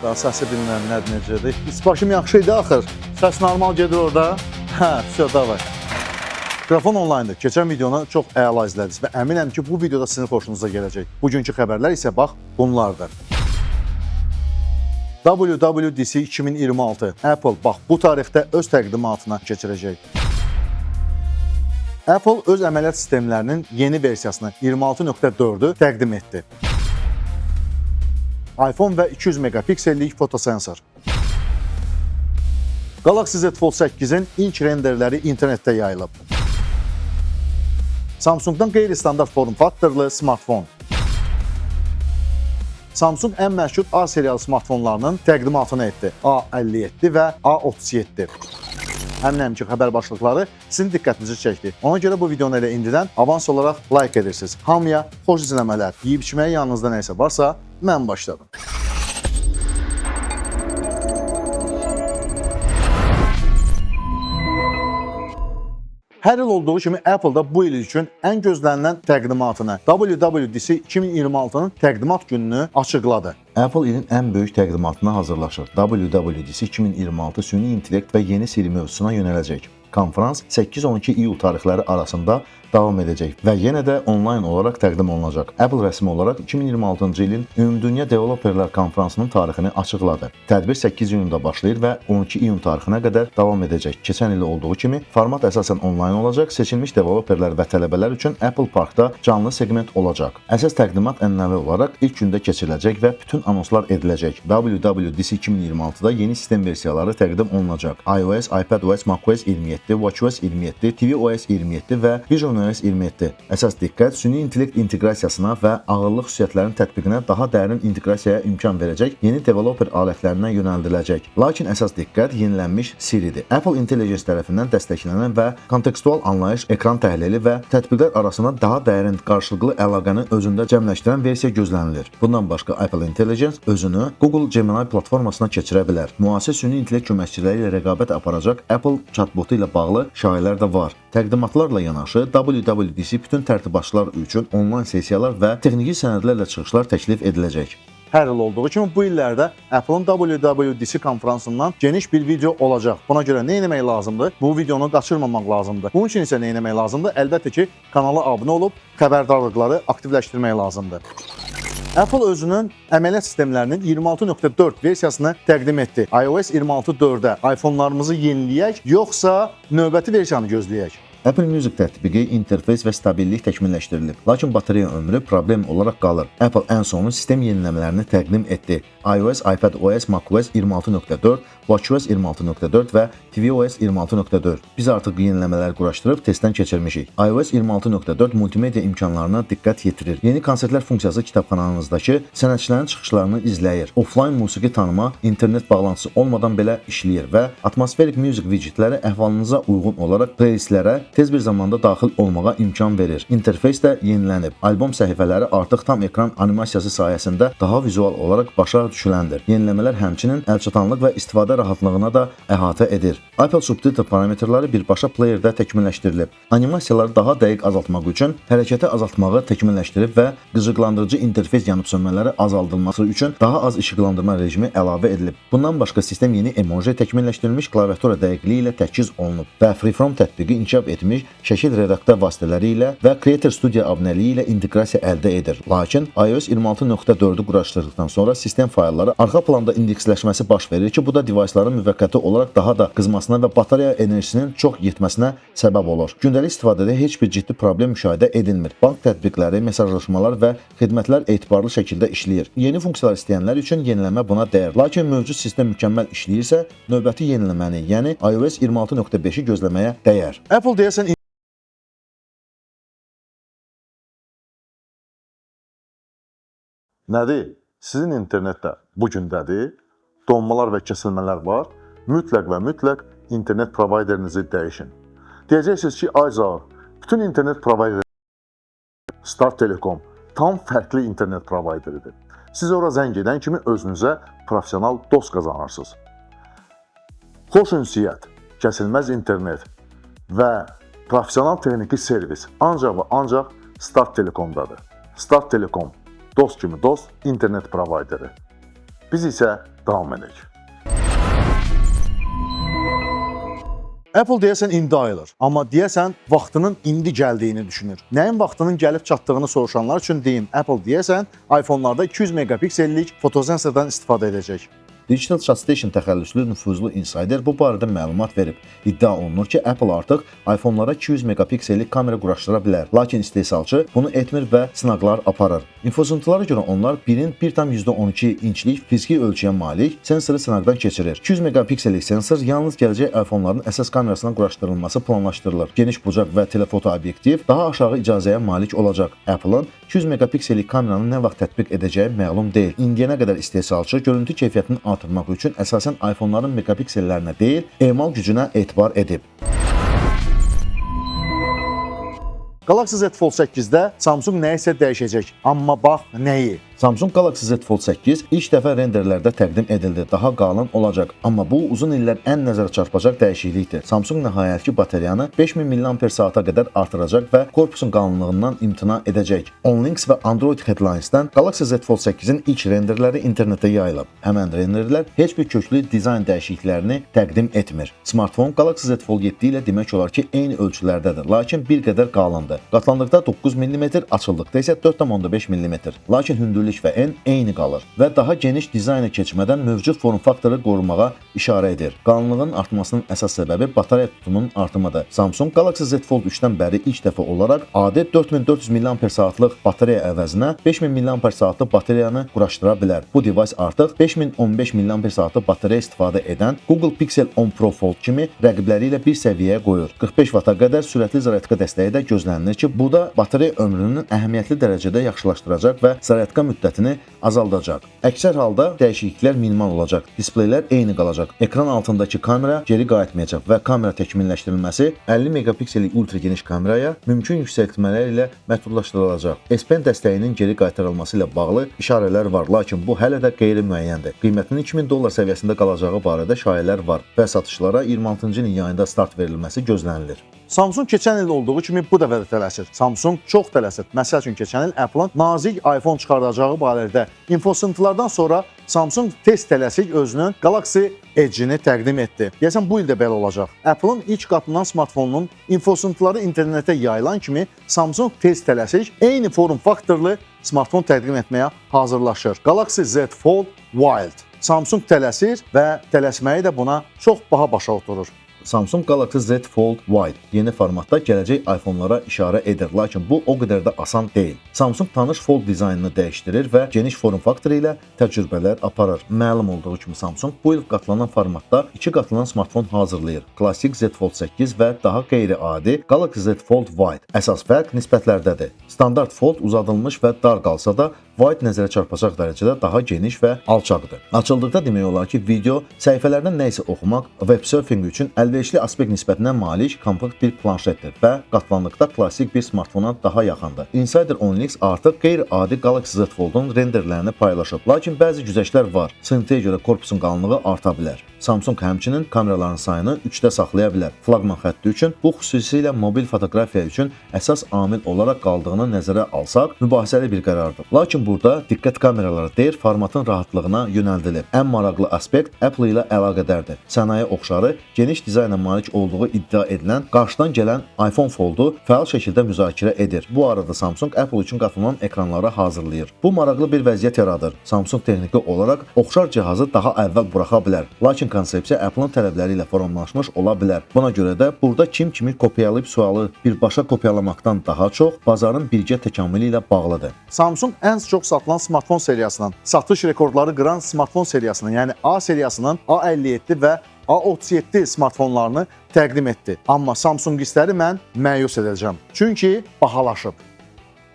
Daha səsi bilmirəm nədir, necədir. İç başım yaxşı idi axır. Səs normal gedir orada. Hə, vəsə, davay. Mikrofon onlinedır. Keçən videonu çox əla izlədiniz və əminəm ki, bu videoda sizin xoşunuza gələcək. Bugünkü xəbərlər isə bax bunlardır. WWDC 2026 Apple bax bu tarixdə öz təqdimatını keçirəcək. Apple öz əməliyyat sistemlərinin yeni versiyasını 26.4-ü təqdim etdi. iPhone və 200 megapiksellik fotosensor. Galaxy Z Fold 8-in ilk renderləri internetdə yayılıb. Samsungdan qeyri-standart form faktorlu smartfon. Samsung ən məşhur A seriyalı smartfonlarının təqdimatını etdi. A57 və A37. Əminəm ki, xəbər başlıqları sizin diqqətinizi çəkdi. Ona görə bu videonu elə indidən avans olaraq like edirsiniz. Hamıya xoş izləmələr. Yeyib içməyə yanınızda nə isə varsa, mən başladım. Hər il olduğu kimi Apple da bu il üçün ən gözlənilən təqdimatını, WWDC 2026-nın təqdimat gününü açıqladı. Apple ilin ən böyük təqdimatına hazırlaşır. WWDC 2026 süni intellekt və yeni Siri mövzusuna yönələcək. Konfrans 8-12 iyul tarixləri arasında davam edəcək və yenə də onlayn olaraq təqdim olunacaq. Apple rəsmi olaraq 2026-cı ilin Ümumdünya Developerlər Konfransının tarixini açıqladı. Tədbir 8 iyunda başlayır və 12 iyun tarixinə qədər davam edəcək. Keçən il olduğu kimi format əsasən onlayn olacaq. Seçilmiş developerlər və tələbələr üçün Apple Parkda canlı seqment olacaq. Əsas təqdimat ənənəvi olaraq ilk gündə keçiriləcək və bütün anonslar ediləcək. WWDC 2026-da yeni sistem versiyaları təqdim olunacaq. iOS, iPadOS, macOS 27, watchOS 27, tvOS 27 və visionOS 27. Əsas diqqət süni intellekt inteqrasiyasına və ağıllı xüsusiyyətlərin tətbiqinə daha dərin inteqrasiyaya imkan verəcək yeni developer alətlərinə yönəldiləcək. Lakin əsas diqqət yenilənmiş Siri-dir. Apple Intelligence tərəfindən dəstəklənən və kontekstual anlayış, ekran təhlili və tətbiqlər arasında daha dərin qarşılıqlı əlaqəni özündə cəmləşdirən versiya gözlənilir. Bundan başqa Apple Intelligence özünü Google Gemini platformasına keçirə bilər. Müasir süni intellekt köməkçiləri ilə rəqabət aparacaq Apple chatbotu ilə bağlı şayələr də var. Təqdimatlarla yanaşı WWDC bütün tərtibatçılar üçün onlayn sessiyalar və texniki sənədlərlə çıxışlar təklif ediləcək. Hər il olduğu kimi bu illərdə Apple-ın WWDC konfransından geniş bir video olacaq. Buna görə nə etmək lazımdır? Bu videonu qaçırmamaq lazımdır. Bunun üçün isə nə etmək lazımdır? Əlbəttə ki, kanala abunə olub xəbərdarlıqları aktivləşdirmək lazımdır. Apple özünün əməliyyat sistemlərinin 26.4 versiyasını təqdim etdi. iOS 26.4-ə iPhone-larımızı yeniləyək, yoxsa növbəti versiyanı gözləyək? Apple Music tətbiqi, interfeys və stabillik təkmilləşdirilib. Lakin batareya ömrü problem olaraq qalır. Apple ən sonu sistem yeniləmələrini təqdim etdi. iOS, iPadOS, macOS 26.4, watchOS 26.4 və tvOS 26.4. Biz artıq yeniləmələr quraşdırıb testdən keçirmişik. iOS 26.4 multimedia imkanlarına diqqət yetirir. Yeni konsertlər funksiyası kitabxananızdakı sənətçilərin çıxışlarını izləyir. Offline musiqi tanıma internet bağlantısı olmadan belə işləyir və atmosferik music widgetləri əhvalınıza uyğun olaraq playlistlərə tez bir zamanda daxil olmağa imkan verir. İnterfeys də yenilənib. Albom səhifələri artıq tam ekran animasiyası sayəsində daha vizual olaraq başa düşüləndir. Yeniləmələr həmçinin əlçatanlıq və istifadə rahatlığına da əhatə edir. Apple subtitr parametrləri birbaşa playerdə təkmilləşdirilib. Animasiyaları daha dəqiq azaltmaq üçün hərəkəti azaltmağı təkmilləşdirib və qıcıqlandırıcı interfeys yanıb-sönmələri azaldılması üçün daha az işıqlandırma rejimi əlavə edilib. Bundan başqa sistem yeni emoji, təkmilləşdirilmiş klaviatura dəqiqliyi ilə təchiz olunub və Freeform tətbiqi inkişaf etmiş şəkil redaktor vasitələri ilə və Creator Studio abunəliyi ilə inteqrasiya əldə edir. Lakin iOS 26.4-ü quraşdırdıqdan sonra sistem faylları arxa planda indeksləşməsi baş verir ki, bu da device-ların müvəqqəti olaraq daha da qızmasına və batareya enerjisinin çox yetməsinə səbəb olur. Gündəlik istifadədə heç bir ciddi problem müşahidə edilmir. Bank tətbiqləri, mesajlaşmalar və xidmətlər etibarlı şəkildə işləyir. Yeni funksiyalar istəyənlər üçün yeniləmə buna dəyər. Lakin mövcud sistem mükəmməl işləyirsə, növbəti yeniləməni, yəni iOS 26.5-i gözləməyə dəyər. Apple deyəsən Nədir? Sizin internetdə bu gündədir. Donmalar və kəsilmələr var. Mütləq və mütləq internet provayderinizi dəyişin. Deyəcəksiniz ki, ay Zaur, bütün internet provayderi Star Telecom tam fərqli internet provayderidir. Siz ora zəng edən kimi özünüzə professional dost qazanırsınız. Xoş ünsiyyət, kəsilməz internet və professional texniki servis ancaq və ancaq Star Telecomdadır. Star Telecom dost kimi dost internet provayderi. Biz isə davam edək. Apple deyəsən indi ayılır, amma deyəsən vaxtının indi gəldiyini düşünür. Nəyin vaxtının gəlib çatdığını soruşanlar üçün deyim, Apple deyəsən iPhone-larda 200 megapiksellik fotosensordan istifadə edəcək. Digital Station təxəllüslü nüfuzlu insider bu barədə məlumat verib. İddia olunur ki, Apple artıq iPhone-lara 200 megapiksellik kamera quraşdıra bilər. Lakin istehsalçı bunu etmir və sınaqlar aparır. İnfosıntılara görə onlar birin 1,12 inçlik fiziki ölçüyə malik sensoru sınaqdan keçirir. 200 megapiksellik sensor yalnız gələcək iPhone-ların əsas kamerasına quraşdırılması planlaşdırılır. Geniş bucaq və telefoto obyektiv daha aşağı icazəyə malik olacaq. Apple-ın 200 megapiksellik kameranı nə vaxt tətbiq edəcəyi məlum deyil. İndiyənə qədər istehsalçı görüntü keyfiyyətini artırmaq üçün əsasən iPhone-ların megapiksellərinə deyil, emal gücünə etibar edib. Galaxy Z Fold 8-də Samsung nəyisə dəyişəcək, amma bax nəyi? Samsung Galaxy Z Fold 8 ilk dəfə renderlərdə təqdim edildi. Daha qalın olacaq. Amma bu uzun illər ən nəzərə çarpacaq dəyişiklikdir. Samsung nəhayət ki batareyanı 5000 mAh-a qədər artıracaq və korpusun qalınlığından imtina edəcək. OnLinks və Android Headlines-dan Galaxy Z Fold 8-in ilk renderləri internetə yayılıb. Həmən renderlər heç bir köklü dizayn dəyişikliklərini təqdim etmir. Smartfon Galaxy Z Fold 7 ilə demək olar ki, eyni ölçülərdədir, lakin bir qədər qalındır. Qatlandıqda 9 mm, açıldıqda isə 4,5 mm. Lakin hündürlük və en eyni qalır və daha geniş dizayna keçmədən mövcud form faktoru qorumağa işarə edir. Qalınlığın artmasının əsas səbəbi batareya tutumunun artımıdır. Samsung Galaxy Z Fold 3-dən bəri ilk dəfə olaraq adi 4400 mAh-lıq batareya əvəzinə 5000 mAh-lıq batareyanı quraşdıra bilər. Bu device artıq 5015 mAh-lıq batareya istifadə edən Google Pixel 10 Pro Fold kimi rəqibləri ilə bir səviyyəyə qoyur. 45 vata qədər sürətli zaryadka dəstəyi də gözlənilir ki, bu da batareya ömrünün əhəmiyyətli dərəcədə yaxşılaşdıracaq və zaryadka müddətini azaldacaq. Əksər halda dəyişikliklər minimal olacaq. Displeylər eyni qalacaq. Ekran altındakı kamera geri qayıtmayacaq və kamera təkmilləşdirilməsi 50 megapiksellik ultra geniş kameraya mümkün yüksəltmələr ilə məhdudlaşdırılacaq. S Pen dəstəyinin geri qaytarılması ilə bağlı işarələr var, lakin bu hələ də qeyri-müəyyəndir. Qiymətinin 2000 dollar səviyyəsində qalacağı barədə şayələr var və satışlara 26-cı ilin yayında start verilməsi gözlənilir. Samsung keçən il olduğu kimi bu dəfə də tələsir. Samsung çox tələsir. Məsəl üçün keçən il Apple-ın nazik iPhone çıxardacağı barədə infosıntılardan sonra Samsung tez tələsik özünün Galaxy Edge-ini təqdim etdi. Deyəsən bu il də belə olacaq. Apple-ın ilk qatlanan smartfonunun infosıntıları internetə yayılan kimi Samsung tez tələsik eyni form faktorlu smartfon təqdim etməyə hazırlaşır. Galaxy Z Fold Wild. Samsung tələsir və tələsməyi də buna çox baha başa oturur. Samsung Galaxy Z Fold Wide yeni formatda gələcək iPhone-lara işarə edir, lakin bu o qədər də asan deyil. Samsung tanış Fold dizaynını dəyişdirir və geniş form faktoru ilə təcrübələr aparır. Məlum olduğu kimi Samsung bu il qatlanan formatda iki qatlanan smartfon hazırlayır. Klassik Z Fold 8 və daha qeyri-adi Galaxy Z Fold Wide. Əsas fərq nisbətlərdədir. Standart Fold uzadılmış və dar qalsa da, Wide nəzərə çarpacaq dərəcədə daha geniş və alçaqdır. Açıldıqda demək olar ki, video, səhifələrdən nə isə oxumaq, web surfing üçün əlverişli aspekt nisbətinə malik kompakt bir planşetdir və qatlandıqda klassik bir smartfona daha yaxındır. Insider OnLeaks artıq qeyri-adi Galaxy Z Fold-un renderlərini paylaşıb, lakin bəzi güzəştlər var. Sıntıya görə korpusun qalınlığı arta bilər. Samsung həmçinin kameraların sayını 3-də saxlaya bilər. Flaqman xətti üçün bu xüsusilə mobil fotoqrafiya üçün əsas amil olaraq qaldığını nəzərə alsaq, mübahisəli bir qərardır. Lakin burada diqqət kameralara deyil, formatın rahatlığına yönəldilib. Ən maraqlı aspekt Apple ilə əlaqədardır. Sənaye oxşarı, geniş dizayna malik olduğu iddia edilən qarşıdan gələn iPhone Fold-u fəal şəkildə müzakirə edir. Bu arada Samsung Apple üçün qatlanan ekranları hazırlayır. Bu maraqlı bir vəziyyət yaradır. Samsung texniki olaraq oxşar cihazı daha əvvəl buraxa bilər. Lakin konsepsiya Apple-ın tələbləri ilə formalaşmış ola bilər. Buna görə də burada kim kimi kopyalayıb sualı birbaşa kopyalamaqdan daha çox bazarın birgə təkamülü ilə bağlıdır. Samsung ən çox satılan smartfon seriyasının, satış rekordları qıran smartfon seriyasının, yəni A seriyasının A57 və A37 smartfonlarını təqdim etdi. Amma Samsungistləri mən məyus edəcəm. Çünki bahalaşıb.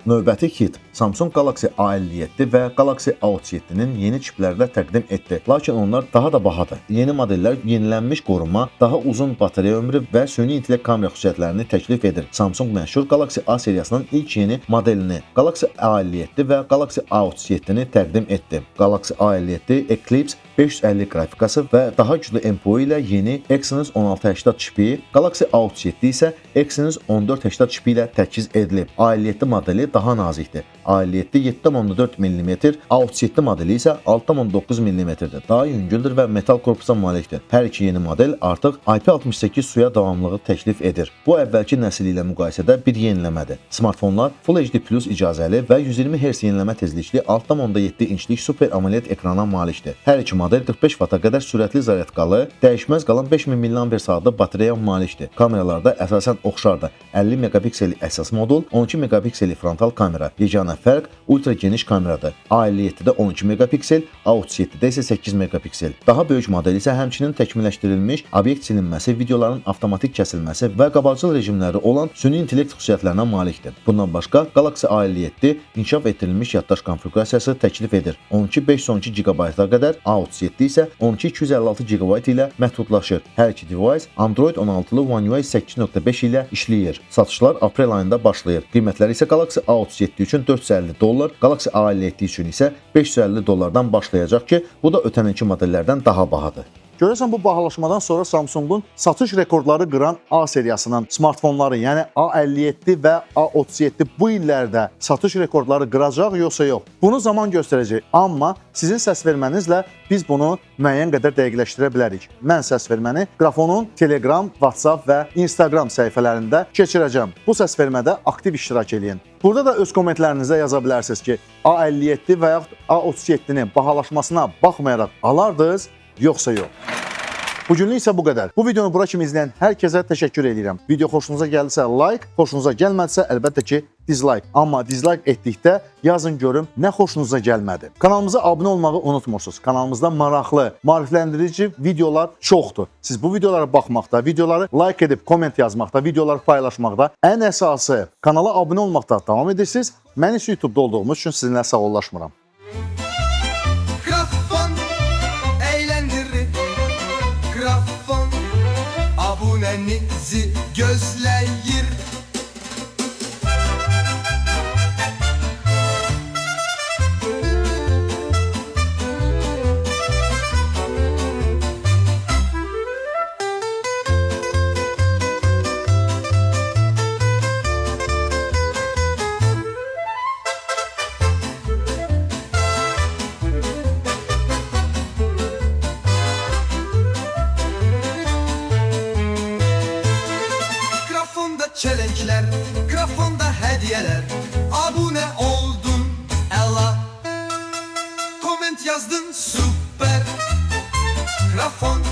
Növbəti hit Samsung Galaxy A57 və Galaxy A37-nin yeni çiplərlə təqdim etdi. Lakin onlar daha da bahadır. Yeni modellər yenilənmiş qorunma, daha uzun batareya ömrü və süni intellekt kamera xüsusiyyətlərini təklif edir. Samsung məşhur Galaxy A seriyasının ilk yeni modelini Galaxy A57 və Galaxy A37-ni təqdim etdi. Galaxy A57 Eclipse 550 qrafikası və daha güclü MPU ilə yeni Exynos 1680 çipi, Galaxy A37 isə Exynos 1480 çipi ilə təchiz edilib. A57 modeli daha nazikdir. A57 7,4 mm, A37 modeli isə 6,9 mm-dir. Daha yüngüldür və metal korpusa malikdir. Hər iki yeni model artıq IP68 suya davamlılığı təklif edir. Bu əvvəlki nəsil ilə müqayisədə bir yeniləmədir. Smartfonlar Full HD Plus icazəli və 120 Hz yeniləmə tezlikli 6,7 inçlik Super AMOLED ekrana malikdir. Hər iki model 45 vata qədər sürətli zaryadkalı, dəyişməz qalan 5000 mAh batareya malikdir. Kameralarda əsasən oxşardır. 50 megapikselli əsas modul, 12 megapikselli frontal kamera. Yeganə fərq ultra geniş kameradır. A57-də 12 megapiksel, A37-də isə 8 megapiksel. Daha böyük model isə həmçinin təkmilləşdirilmiş obyekt silinməsi, videoların avtomatik kəsilməsi və qabaqcıl rejimləri olan süni intellekt xüsusiyyətlərinə malikdir. Bundan başqa Galaxy A57 inkişaf etdirilmiş yaddaş konfiqurasiyası təklif edir. 12 512 GB-a qədər, A37 isə 12 256 GB ilə məhdudlaşır. Hər iki device Android 16-lı One UI 8.5 ilə işləyir. Satışlar aprel ayında başlayır. Qiymətləri isə Galaxy A37 üçün 450 dollar, Galaxy A57 üçün isə 550 dollardan başlayacaq ki, bu da ötən ilki modellərdən daha bahadır. Görəsən bu bahalaşmadan sonra Samsungun satış rekordları qıran A seriyasının smartfonları, yəni A57 və A37 bu illərdə satış rekordları qıracaq yoxsa yox? Bunu zaman göstərəcək. Amma sizin səs vermənizlə biz bunu müəyyən qədər dəqiqləşdirə bilərik. Mən səs verməni Qrafonun Telegram, WhatsApp və Instagram səhifələrində keçirəcəm. Bu səs vermədə aktiv iştirak eləyin. Burada da öz kommentlərinizdə yaza bilərsiniz ki, A57 və yaxud A37-nin bahalaşmasına baxmayaraq alardınız yoxsa yox. Bugünlük isə bu qədər. Bu videonu bura kimi izləyən hər kəsə təşəkkür edirəm. Video xoşunuza gəldisə like, xoşunuza gəlmədisə əlbəttə ki dislike. Amma dislike etdikdə yazın görüm nə xoşunuza gəlmədi. Kanalımıza abunə olmağı unutmursunuz. Kanalımızda maraqlı, maarifləndirici videolar çoxdur. Siz bu videolara baxmaqda, videoları like edib komment yazmaqda, videoları paylaşmaqda, ən əsası kanala abunə olmaqda davam edirsiniz. Mən isə YouTube-da olduğumuz üçün sizinlə sağollaşmıram. Krafon eğlendirir. Krafon abonenizi gözleyir. Krafonda çelenkler, Krafonda hediyeler. Abone oldun ela. Comment yazdın, süper. Krafon.